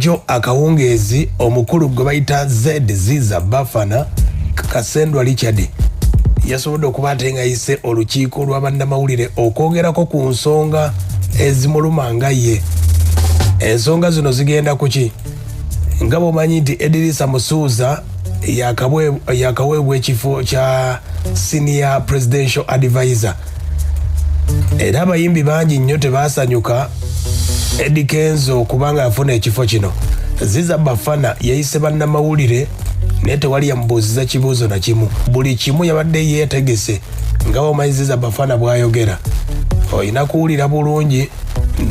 lwajjo akawungeezi, omukulu gwe bayita Ziza Bafana Kasendwa Richard yasobodde okuba ate nga yise olukiiko lwa bannamawulire okwogerako ku nsonga ezimuluma nga ye. Ensonga zino zigenda kuki? Nga bwomanyi nti Edirisa Musuuza yakaweebwa ekifo kya senior presidential advisor, era abayimbi bangi nnyo tebasanyuka Eddy Kenzo kubanga yafuna ekifo kino. Ziza Bafana yayise bannamawulire, naye tewali yamubuuziza kibuuzo na kimu. Buli kimu yabadde yeetegese. Nga bwomanyi Ziza Bafana bw'ayogera, olina kuwulira bulungi.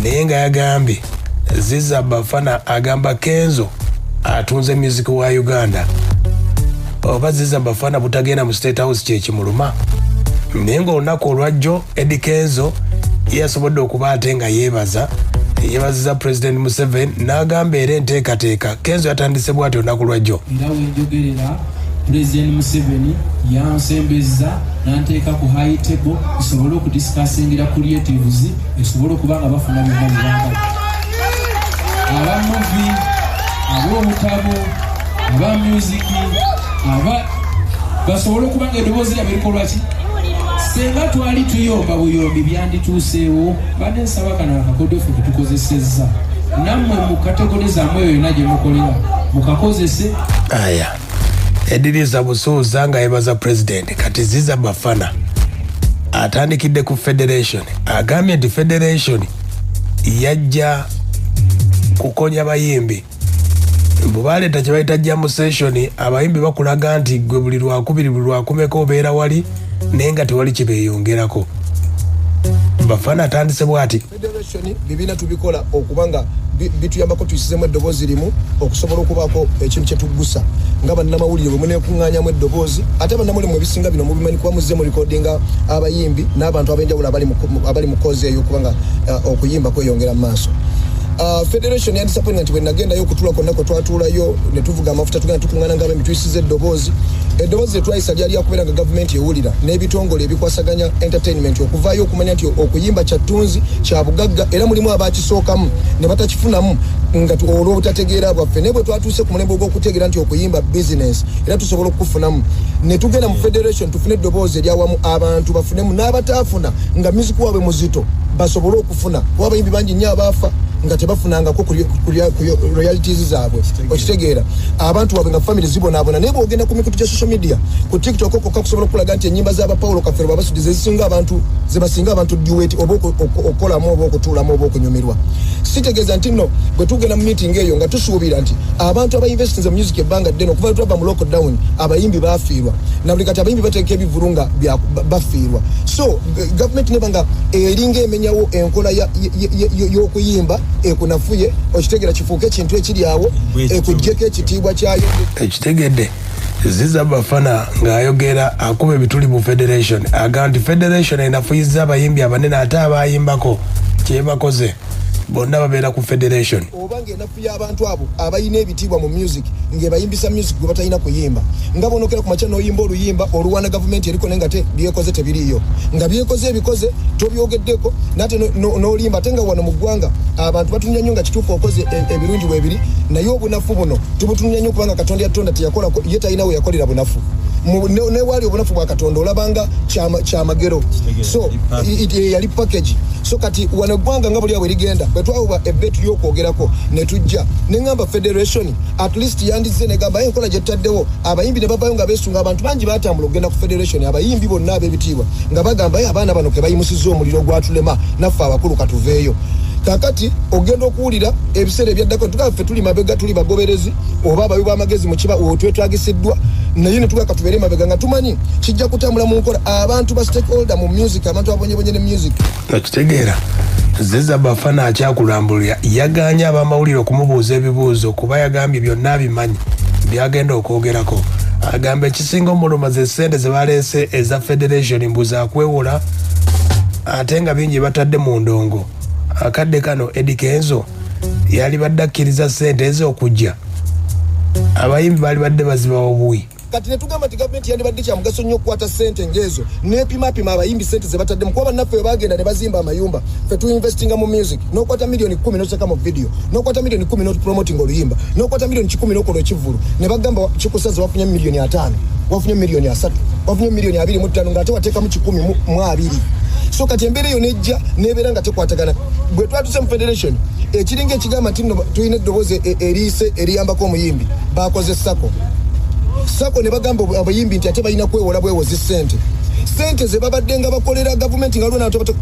Naye nga yagambye, Ziza Bafana agamba Kenzo atunze music wa Uganda. Oba Ziza Bafana butagenda mu State House kyekimuluma? Naye ngaolunaku olwajjo Eddy Kenzo ye yasobodde okuba ate nga yeebaza, yeebaziza President Museveni n'agamba era enteekateeka. Kenzo yatandise bw'ati olunaku lwajjo. Era wenjogerera, Pulezidenti Museveni yansembeza nanteeka ku high table nsobole okudiscussingira creatives, esobole okuba nga bafuna byonna byebagala, aba movie, ab'obutabo, aba music, aba basobole okuba nga eddoboozi lyabwe likolwa ki. Senga twali tuyomba buyombi, byandituuseewo. Badde nsaba kano akakodo ffe ketukozesezza, nammwe mu category zammwe eyo yonna gye mukolera mukakozese. Aya, Edirisa Busuuza nga yebaza president. Kati Ziza Bafana atandikidde ku federation. Agambye nti federation yajja kukonya bayimbi. Bwe baleeta kye bayita jam session, abayimbi bakulaga nti gwe buli lwakubiri, buli lwakumeka obeera wali, naye nga tewali kyebeeyongerako. Bafana atandise bw'ati. Federation bibiina tubikola okuba nga bituyambako tuyisizemu eddoboozi limu okusobola okubaako ekintu kyetuggusa nga bannamawulire bwe muneekuŋŋaanyamu eddoboozi. Ate bannamawulire mwe ebisinga bino mubimanyi kuba muzze mu recordinga abayimbi n'abantu ab'enjawulo abali mu cause eyo, okuba nga okuyimba kweyongera mu maaso. Federation yandisappointinga nti bwe nagendayo okutuula kwonna kwe twatuulayo ne tuvuga amafuta, tugenda tukuŋŋaana nga abayimbi tuyisiza eddoboozi. Eddoboozi lye twayisa lyali lyakubeera nga gavumenti ewulira n'ebitongole ebikwasaganya entertainment okuvaayo okumanya nti okuyimba kya ttunzi, kya bugagga, era mulimu abakisookamu ne batakifunamu nga olw'obutategeera bwaffe. Naye bwe twatuuse ku mulembe ogw'okutegeera nti okuyimba business era tusobola okukufunamu, ne tugenda mu federation tufune eddoboozi eryawamu, abantu bafunemu n'abataafuna nga music waabwe muzito basobole okufuna, kuba abayimbi bangi nnyo abaafa nga tebafunangako ku royalties zaabwe. Okitegeera, abantu baabwe nga family zibonaabona. Naye bwogenda ku mikutu gya social media, ku TikTok kokka, kusobola okulaga nti ennyimba z'aba Paulo Kafero babasudi zezisinga abantu, zebasinga abantu duet oba okukolamu oba okutuulamu oba okunyumirwa. Sitegeeza nti nno bwe tugenda mu meeting eyo nga tusuubira nti abantu abainvestinze mu music ebbanga ddene, okuva lwe twava mu lockdown abayimbi bafiirwa, na buli kati abayimbi bateeka ebivulu nga bafiirwa. So gavumenti neba nga eringa emenyawo enkola y'okuyimba ekunafuye, okitegeera, kifuuke ekintu ekiri awo ekuggyeko ekitiibwa kyayo. Ekitegedde, Ziza Bafana ng'ayogera akuba ebituli mu federation, agamba nti federation enafuyiza abayimbi abanene, ate abayimbako kyebakoze bonna babeera ku federation. Oba ng'enafuya abantu abo abalina ebitiibwa mu music, ng'ebayimbisa music gwe batalina kuyimba, nga bonokera ku makya n'oyimba oluyimba oluwaana gavumenti eriko, naye nga te byekoze tebiriiyo, nga byekoze ebikoze tobyogeddeko, nate n'olimba. Ate nga wano mu ggwanga abantu batunya nnyo nga kituufu okoze ebirungi bwebiri, naye obunafu buno tubutunya nnyo, kubanga Katonda yatonda teyakolako, ye talina we yakolera bunafu. Newaali obunafu bwa Katonda olabanga kyamagero. So yali package. So kati wano eggwanga nga buli awe ligenda, bwe twawuba ebbeetu ly'okwogerako ne tujja ne ŋŋamba federation at least yandizze negamba enkola gye tutaddewo. Abayimbi ne bavayo nga beesunga. Abantu bangi batambula okugenda ku federation, abayimbi bonna ab'ebitiibwa nga bagamba, "Abaana bano ke bayimusizza omuliro ogwatulema naffe abakulu, katuveeyo." Kakati ogenda okuwulira ebiseera ebyaddako tugamba ffe tuli mabega, tuli bagoberezi oba abawi b'amagezi mu kiba otwetagisiddwa, naye ne tugamba katubeere mabega nga tumanyi kijja kutambula mu nkola. Abantu ba stakeholder mu music, abantu abonyebonye ne music. Okitegeera, Ziza Bafana akyakulambulira. Yaganye abamawulire okumubuuza ebibuuzo kuba yagambye byonna abimanyi byagenda okwogerako. Agamba ekisinga omuluma ze ssente ze baleese eza federation, mbu zakwewola, ate nga bingi batadde mu ndongo. Akadde kano Eddy Kenzo yali badde akkiriza ssente ez'okujja, abayimbi baali badde bazibawa obuwi. Kati ne tugamba nti gavumenti yandibadde kya mugaso nnyo okukwata ssente ng'ezo n'epimapima abayimbi ssente ze bataddemu, kuba bannaffe bwe bagenda ne bazimba amayumba, ffe tuinvestinga mu music, n'okwata miliyoni 10 n'oteeka mu video, n'okwata miliyoni 10 n'opromotinga oluyimba, n'okwata miliyoni 100 n'okola ekivvulu, ne bagamba kikusaze wafunye miliyoni 50, wafunye miliyoni 30, wafunye miliyoni 25, ng'ate wateekamu 120. So kati embeera eyo nejja nebeera nga tekwatagana. Bwe twatuse mu federation, ekiringa ekigamba nti nno tulina eddoboozi eriise eriyambako omuyimbi, bakoze SACCO. SACCO ne bagamba abayimbi nti ate balina kwewola bwewozi ssente, ssente ze babadde nga bakolera gavumenti nga waliwo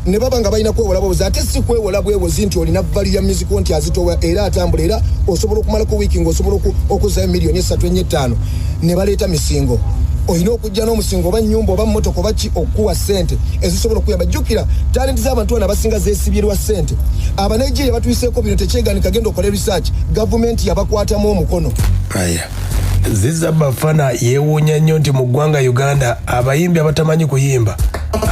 ne baba nga balina kwewola bwewozi. Ate si kwewola bwewozi nti olina value ya music nti azitowa era atambula era osobola okumalako wiiki ng'osobola okuzzayo miliyoni 3, 4, 5. Ne baleeta misingo, olina okujja n'omusingo oba nyumba oba mmotoka oba ki okuwa ssente ezisobola okuyamba. Jjukira talenti z'abantu bano abasinga zeesibirwa ssente. Abanigeria batuyiseeko bino, tekyeganika, genda okole research, gavumenti yabakwatamu omukono. Aya, Ziza Bafana yeewuunya nnyo nti mu ggwanga Uganda abayimbi abatamanyi kuyimba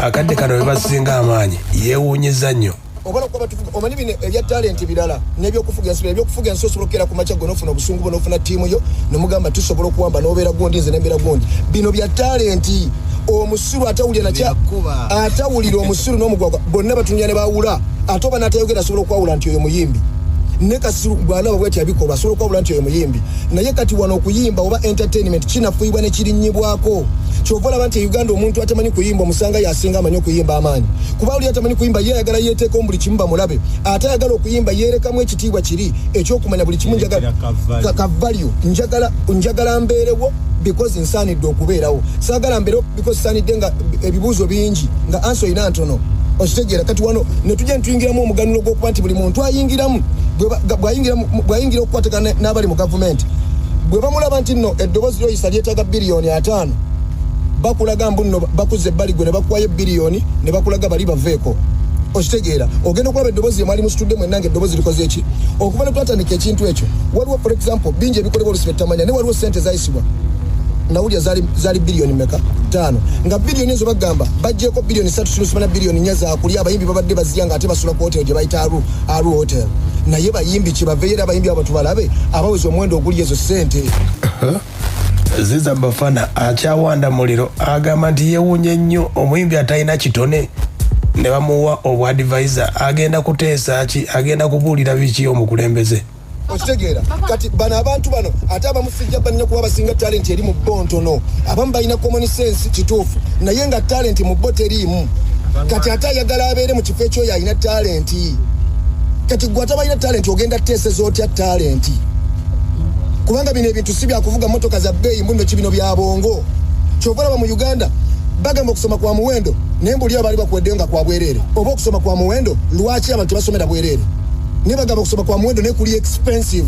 akadde kano be basinga amaanyi. Yeewuunyiza nnyo. Oba nokuba batufuga, omanyi bino ebya talenti birala n'ebyokufuga ensi. Ebyokufuga ensi osobola okukeera ku makya gwe n'ofuna obusungu bwo n'ofuna ttiimu yo nemugamba tusobola okuwamba n'obeera gundi, nze nembeera gundi. Bino bya talenti. Omusiru atawulira nakya atawulira, omusiru n'omugwagwa bonna batunya ne bawula. Ate oba n'atayogera asobola okwawula nti oyo muyimbi, ne kasiru bw'alaba bweti abikolwa asobola okwawula nti oyo muyimbi. Naye kati wano okuyimba oba entertainment kinafuibwa ne kirinnyibwako. Kyova olaba nti e Uganda omuntu atamanyi kuyimba omusanga yasinga amanyi okuyimba amaanyi, kuba oli atamanyi kuyimba ye ayagala yeeteekamu buli kimu bamulabe, ate ayagala okuyimba yeerekamu ekitiibwa kiri ekyokumanya buli kimu njagala ka value, njagala mbeerewo because nsaanidde okubeerawo, saagala mbeerewo because saanidde, nga ebibuuzo bingi nga answer oyina ntono. Okitegeera? Kati wano ne tujja netuyingiramu omuganulo gw'okuba nti buli muntu ayingiramu bw'ayingira okukwatagana n'abali mu gavumenti, bwe bamulaba nti nno eddoboozi lyoyisa lyetaaga biliyoni 50, bakulaga mbu nno bakuza ebbali gwe ne bakuwayo biliyoni ne bakulaga bali baveeko. Okitegeera? Ogenda okulaba eddoboozi lye mwali musitudde mwenna nga eddoboozi likoze eki. Okuva ne twatandika ekintu ekyo, waliwo for example bingi ebikolebwa olusi betutamanya, naye waliwo sente zayisibwa nawulira zaali biliyoni meka, 5, nga biliyoni ezo bagamba baggyeko biliyoni 3 tulusima na biliyoni 4 zakulya. Abayimbi babadde bazirya nga ate basula ku hotel gye bayita Aru Hotel. Naye bayimbi kyebaveyo era abayimbi abo tubalabe abaweza omuwendo oguli ezo sente. Ziza Bafana akyawanda muliro, agamba nti yeewuunya nnyo omuyimbi atalina kitone ne bamuwa obwadvisor. Agenda kuteesa ki? Agenda kubuulira biki omukulembeze? Okitegeera? Kati bano abantu bano ate abamu sijja banenya kuba basinga talent eri mu bo ntono. Abamu balina common sense kituufu, naye nga talent mu bo teriimu. Kati ate ayagala abeere mu kifo ekyoyo alina talent. Kati gwe atabalina talent ogenda teeseza otya talent? Kubanga bino ebintu si byakuvuga motoka za bbeeyi mbuno ki, bino bya bongo. Kyova olaba mu Uganda bagamba okusoma kwa muwendo, naye mbuli abaali bakuweddeyo nga kwa bwereere. Oba okusoma kwa muwendo, lwaki abantu tebasomera bwereere? Naye bagamba okusoma kwa muwendo, naye kuli expensive,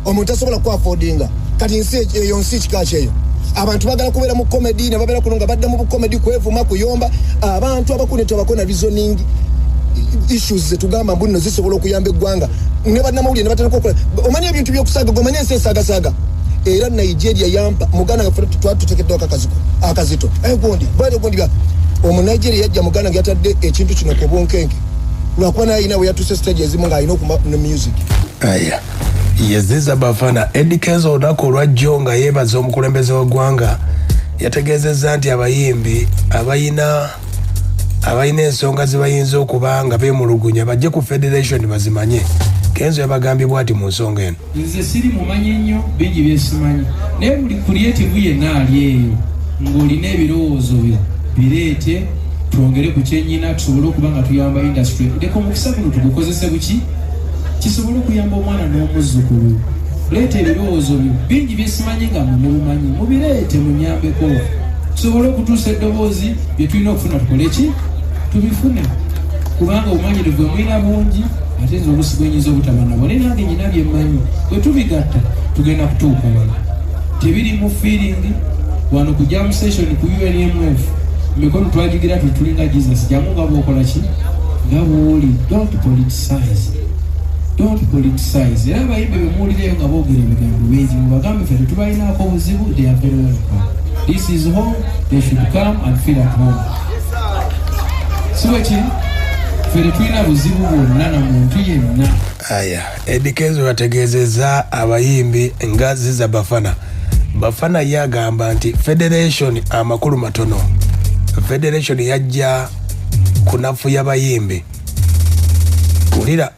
omuntu tasobola kuaffordinga. Kati nsi eyo nsi kika kyeyo, abantu bagala kubeera mu comedy ne babeera kuno nga badda mu bucomedy, kwevuma, kuyomba. Abantu abakulu ne tabako na reasoning issues zetugamba mbu nno zisobola okuyamba eggwanga, ne bannamawulire ne batandika okukola omanyi ebintu byokusaaga. Omanyi ensi esaagasaaga. Era Nigeria yampa muganda nga twali tuteekeddwako akaziko akazito gundi bwali gundi bya Omunigeria yajja muganda nga yatadde ekintu kino ku bunkenke, lwakuba naye alina we yatuuse stage ezimu ng'alina okuma ne music. Aya, ye Ziza Bafana. Eddy Kenzo olunaku olwajjo nga yeebaza omukulembeze w'eggwanga, yategeezezza nti abayimbi abalina ensonga ze bayinza okuba nga beemulugunya bajje ku federation bazimanye. Kenzo yabagambye bw'ati mu nsonga eno. Nze siri mumanyi nnyo, bingi byesimanyi, naye buli creative yenna ali eyo ng'olina ebirowoozo byo, bireete twongere ku kyenyina tusobole okuba nga tuyamba industry. Leka omukisa guno tugukozese buki kisobole okuyamba omwana n'omuzzukulu. Leeta ebirowoozo byo, bingi byesimanyi nga mwe mubimanyi, mubireete munyambeko tusobole okutuusa eddoboozi. Bye tulina okufuna tukole ki tubifune, kubanga obumanyirivu bwe mulina bungi, ate nze olusi bwenyinza obutaba nabwo, naye nange nyina byemmanyi. Bwe tubigatta tugenda kutuuka wala. Tebiri mu feeling wano ku jam session ku UNMF, emikono twagigira tulinga Jesus, jamu nga bwokola ki nga bwoli. Don't politicize, don't politicize. Era abayimbi bemuwulireyo nga boogera ebigambo bingi, mubagambe ffe tetubalinaako buzibu. They are very welcome. This is home, they should come and feel at home. Si bwe kiri? Ffe tetulina buzibu bwonna na muntu yenna. Aya, Eddy Kenzo yategeezezza abayimbi nga Ziza Bafana. Bafana ye agamba nti federation amakulu matono, federation yajja kunafuya bayimbi. Wulira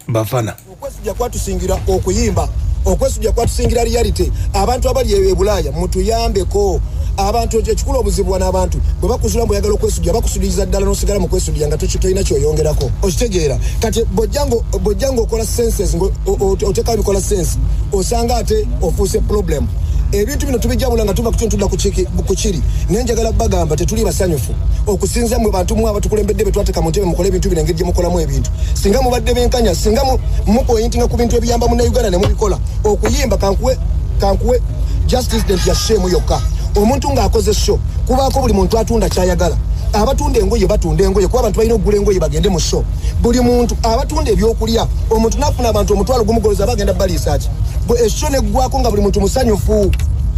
Bafana. Okwesujja kwatusingira okuyimba, okwesujja kwatusingira reality. Abantu abali e Bulaaya mutuyambeko. Abantu ekikulu obuzibu wano, abantu bwe bakuzula mbu oyagala okwesujja, bakusudiriza ddala n'osigala mu kwesudira nga tolina kyoyongerako. Okitegeera? Kati bw'ojja ng'okola senses, oteekawo ebikola sense, osanga ate ofuuse problem. Ebintu bino tubijabula nga tuva ku kino tudda ku kiri. Naye njagala bagamba tetuli basanyufu okusinza mwe bantu mwe abatukulembedde be twateeka mu ntebe mukole ebintu bino engeri gye mukolamu ebintu. Singa mubadde benkanya, singa mupointinga ku bintu ebiyamba Munnayuganda ne mubikola. Okuyimba, kankuwe just incident ya shame yokka. Omuntu ng'akoze show, kubaako buli muntu atunda kyayagala. Abatunda engoye batunda engoye kuba abantu balina okugula engoye bagende mu show. Buli muntu abatunda ebyokulya, omuntu nafuna abantu 10,000 goloza bagenda baliisa ki? Bwe eshow neggwako nga buli muntu musanyufu,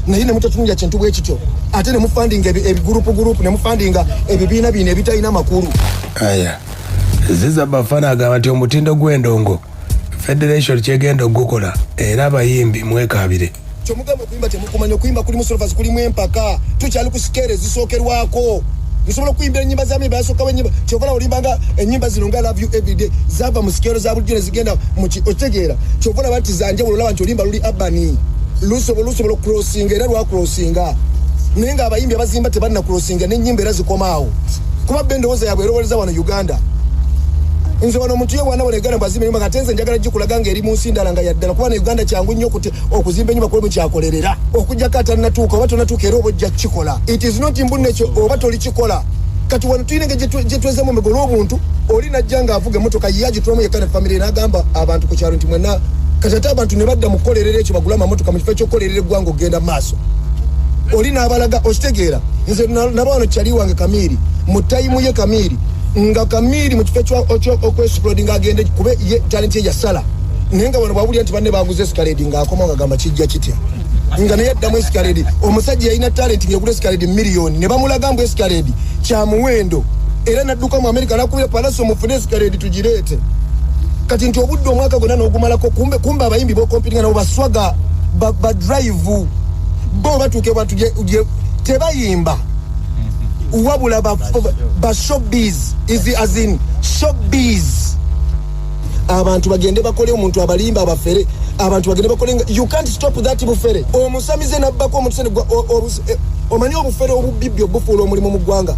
naye ne mutatunulya kintu bwe kityo, ate ne mufundinga ebigurupugurupu, ne mufundinga ebibiina bino ebitalina makulu. Aya, Ziza Bafana agamba nti omutindo gw'endongo federation kyegenda ogukola, era abayimbi mwekabire. Kyomugamba okuyimba temukumanya. Okuyimba kulimu solfas, kulimu empaka. Tukyali ku scale ezisookerwako. Nsobola okuyimbira enyimba zami basookawo enyimba. Kyovala olimbanga enyimba zino nga Love You Everyday zava mu scale za bulijjo nezigenda okitegeera? Kyova olaba nti zanjawulo, olaba nti olimba luli abani lusobola okucrossinga, era lwacrossinga. Naye ng'abayimbi abazimba tebalina crossinga n'ennyimba era zikomaawo, kuba be endowooza yaabwe erowoleza wano Uganda. Nze wano omuntu ye bwana wano Uganda bwazimba enyumba, kate nze njagala gikulaga ng'eri mu nsi ndala nga yaddala, kuba ne Uganda kyangu nnyo okuzimba enyumba kuba mukyakolerera okujjako atannatuuka oba tonatuuka era oba ojja kukikola. It is not mbunne ekyo oba tolikikola. Kati wano tulina engeri gye twezemu omego olw'obuntu. Oli najja ng'avuga emmotoka ye agitulamu yekka ne famire, n'agamba abantu ku kyalo nti mwenna. Kati ate abantu ne badda mu kukolerera ekyo, bagule amamotoka mu kifo ekyokukolerera eggwanga okugenda mu maaso. Oli n'abalaga, okitegeera? Nze naba wano kyali wange Kamiiri mu time ye, Kamiiri nga Kamiiri mu kifo okwexplodinga agende kube ye talent ye yasala, naye nga wano bwawulira nti banne baguze Escalade, ng'akomawo ngagamba kijja kitya nga naye addamu Escalade. Omusajja yalina talent ng'egula Escalade miliyoni, ne bamulaga mbu Escalade kya muwendo, era nadduka mu Amerika nakubira Palaso mufune Escalade tugireete. Kati nti obudde omwaka gwonna n'ogumalako, kumbe kumbe abayimbi bocompetinga nabo baswaga ba drive bo batuuka ewantu tebayimba wabula ba showbiz is as in showbiz. Abantu bagende bakole, omuntu abalimba abafere, abantu bagende bakole. You can't stop that bufere. Omusamize nabbako omuntu omanyi obufere obubbi obufuula omulimu mu ggwanga,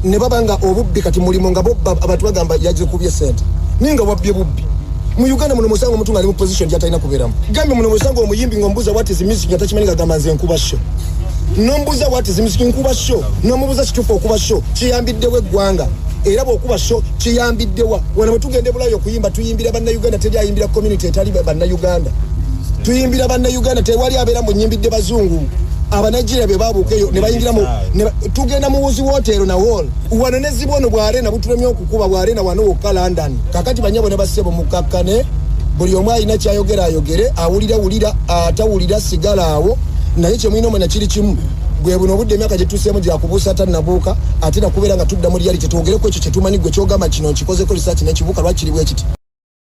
ne baba nga obubbi kati mulimu, nga bobba abantu bagamba yagikubye sente, naye nga wabbye bubbi. Mu Uganda muno musanga omuntu ng'ali mu position gyatalina kubeeramu. Gambye muno musanga omuyimbi ng'omubuuza what is music nga takimanyi, ng'agamba nze nkuba show. Nombuuza what is music, nkuba show. Nomubuuza kituufu okuba show kiyambiddewo eggwanga? Era bw'okuba show kiyambiddewa? Wano bwe tugenda ebulayo okuyimba, tuyimbira Bannayuganda. Teri ayimbira community etali Bannayuganda. Tuyimbira Bannayuganda, tewali abeera mu nyimbidde bazungu. Abanigeria be babuuka eyo ne bayingira mu tugenda mu wuzi wotero na wall wano ne zibwono bwa arena butulemye okukuba bwa arena wano wokka London. Kakati banyabo ne bassebo, mukakkane. Buli omu alina kyayogera ayogere, awulira wulira, atawulira sigala awo. Naye kyemulina omanya kiri kimu, bwe buno obudde emyaka gyetuseemu gyakubuusa atannabuuka, ate nakubeera nga tudda mu reality, twongereko ekyo kyetumanyi. Gwe kyogamba kino nkikozeko research nekibuuka, lwakiri bwe kiti.